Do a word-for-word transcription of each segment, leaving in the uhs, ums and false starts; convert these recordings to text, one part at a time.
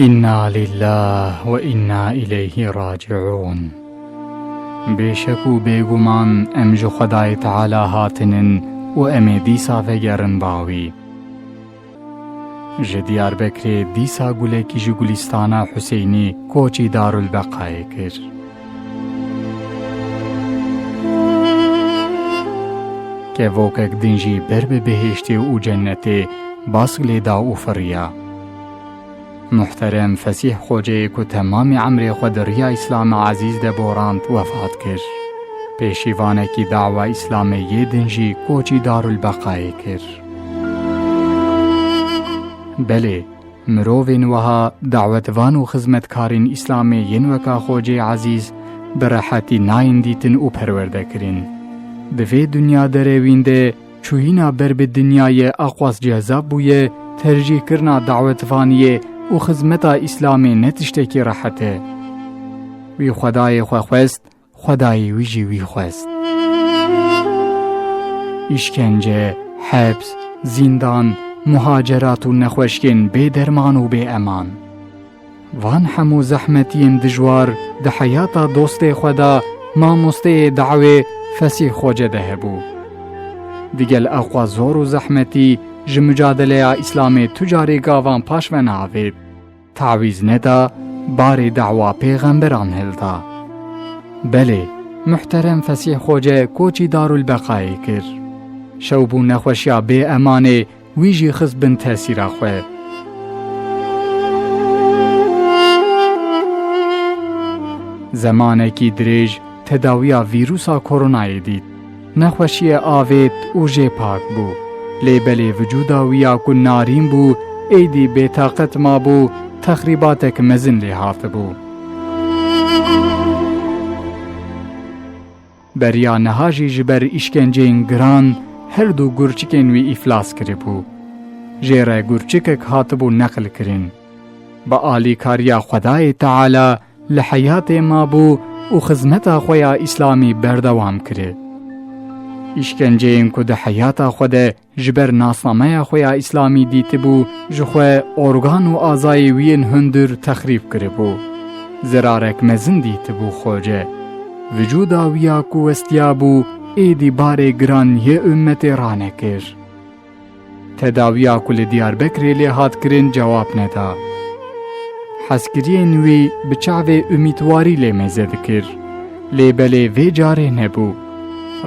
Inna lillah ve inna ileyhi raciun. Bêşek û bêguman em ji Xwedayê Teala hatinin û em ê dîsa vegerin ba wî. Ji Diyarbekirê dîsa gulekî ji Gulîstana Huseynî koçî Darulbeqayê kir. Kevokek din jî ber bi bihêştê û cennetê bask lê da û firiya. Muhterem Fesîh Xoceyê ku temamî emrê xwe di riya Îslamê Ezîz de borand, wefat kir. Pêşîvanekî dawa Îslamê yê din jî koçî Darulbeqayê kir. Belê, mirovên wiha dawetvan û xizmetkarên Îslamê yên weka Xoceyê Ezîz bi rehetî nayên dîtin û perwerdekirin. Di vê dinya derewîn de çûyîna ber bi dinyayê aqwas cezab bûye, tercîhkirina dawetvaniyê û xizmeta Îslamê ne tiştekî rehet e. Wî Xwedayê xwe xwest, Xwedayê wî jî wî xwest. Îşkence, heps, zîndan, muhacerat û nexweşiyên bê derman û bê eman. Van hemû zehmetiyên dijwar di heyata dostê xwe de, mamosteyê dawê Fesîh Xoce de hebû. Digel aqwa zor û zehmetî ji micadeleya Îslamê tu carî gavan paş ve navêt. Tawîz neda, barê dawa pêxemberan hilda. Belê, muhterem Fesîh Xoce koçî Darulbeqayê kir. Şew bû nexweşiya bê emanê, wî jî xist bin tesîra xwe. Zemanekî dirêj tedawiya vîrusa koronayê dît. Nexweşiyê avêt û jê pak bû. Lê belê vücuda wî ya ku narîn bû, êdî bêtaqet mabû, texrîbatek mezin lê hatibû. Beriya niha jî ji ber îşkenceyên giran her du gurçikên wî îflas kiribû. Jê re gurçikek hatibû neqilkirin. Bi alîkariya Xwedayê Teala li heyatê mabû û xizmeta xwe ya Îslamî berdewam kiri. Îşkenceyên ku di heyata xwe de ji ber nasnameya xwe ya Îslamî dîtibû, ji xwe organ û azayê wî yên hundir texrîb kiribû. Zerarek mezin dîtibû Xoce. Vücuda wî ya ku westiyabû, êdî barê giran yê ummetê ranekir. Tedawiya ku li Diyarbekirê lê hat kirin cewab neda. Hezkiriyên wî bi çavê umîtwarî lê mêze dikir. Lê belê vê carê nebû.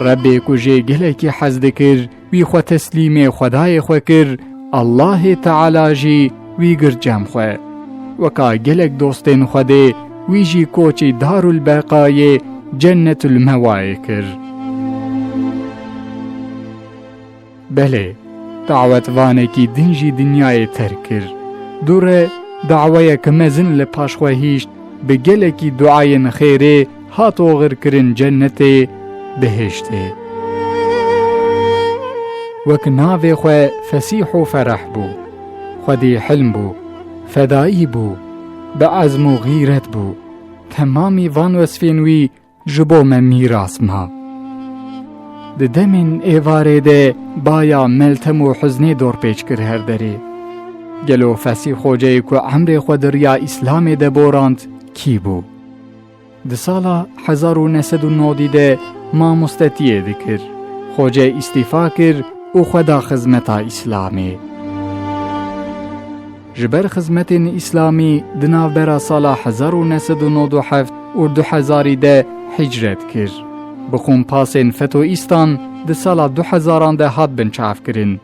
Rebbê ku jê gelekî hez dikir, wî xwe teslîmê Xwedayê xwe kir, Allahê Teala jî wî girt cem xwe. Weka gelek dostên Xwedê, wî jî koçî Darul Beqayê Cennetul Mewayê kir. Belê, dawetvanekî din jî dinyayê terk kir. Dû re daweyeke mezin li paş xwe hîşt, bi gelekî duayên xêrê hat oxirkirin cennetê, bihêştê. Wek navê xwe Fesîh û Fereh bû. Xwedî hilm bû, fedayî bû, bi ezm û xîret bû. Temamî van wesfên wî ji bo me mîras ma. Di demên êvarê de baya meltem û huznê dorpêç kir her derê. Gelo Fesîh Xoceyê ku emrê xwe di riya Îslamê de borand, kî bû? Di sala hezar û neh sed û nodî de mamostetiyê dikir. Xoce îstîfa kir û xwe da xizmeta Îslamê. Ji ber xizmetên Îslamî di navbera sala hezar û neh sed û nod û heft û du hezarî de hicret kir. Bi kompasên fetoîstan di sala du hezaran de hat binçavkirin.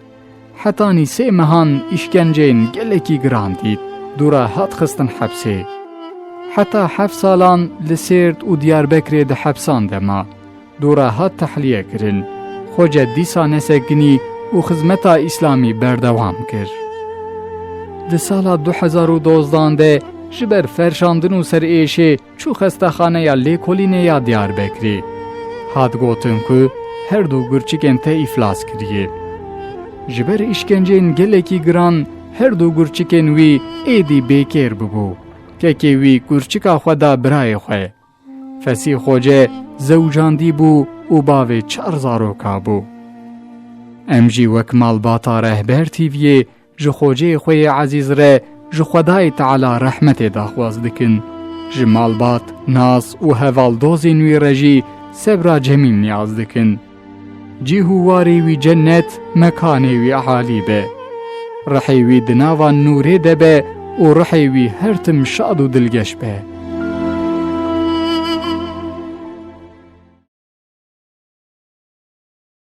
Hetanî sê mehan îşkenceyên gelekî giran dît, dû re hat xistin hepsê. Heta heft salan li Sêrt û Diyarbekirê di hepsan de ma. Dû re hat tehlîye kirin. Xoce dîsa nesekinî û xizmeta Îslamî berdewam kir. Di sala du hezar û dozdan de ji ber ferşandin û serêşê çû xestexaneya lêkolînê ya Diyarbekirê. Hat gotin ku her du gurçikên te îflas kiriye. Ji ber îşkenceyên gelekî giran her du gurçikên wî êdî bêkêr bibû. Kekê wî gurçika xwe da birayê xwe. Fesîh Xoce zewcandî bû û bavê çar zaroka bû. Em jî wek malbata Rehber T V'yê ji Xoceyê xwe yê ezîz re ji Xwedayê Teala rehmetê daxwaz dikin. Ji malbat, nas û hevaldozên wî re jî sebra cemîl niyaz dikin. Cîh û warê wî cennet, mekanê wî alî be. Rihê wî di nava nûrê de be û rihê wî her tim şad û dilgeş be.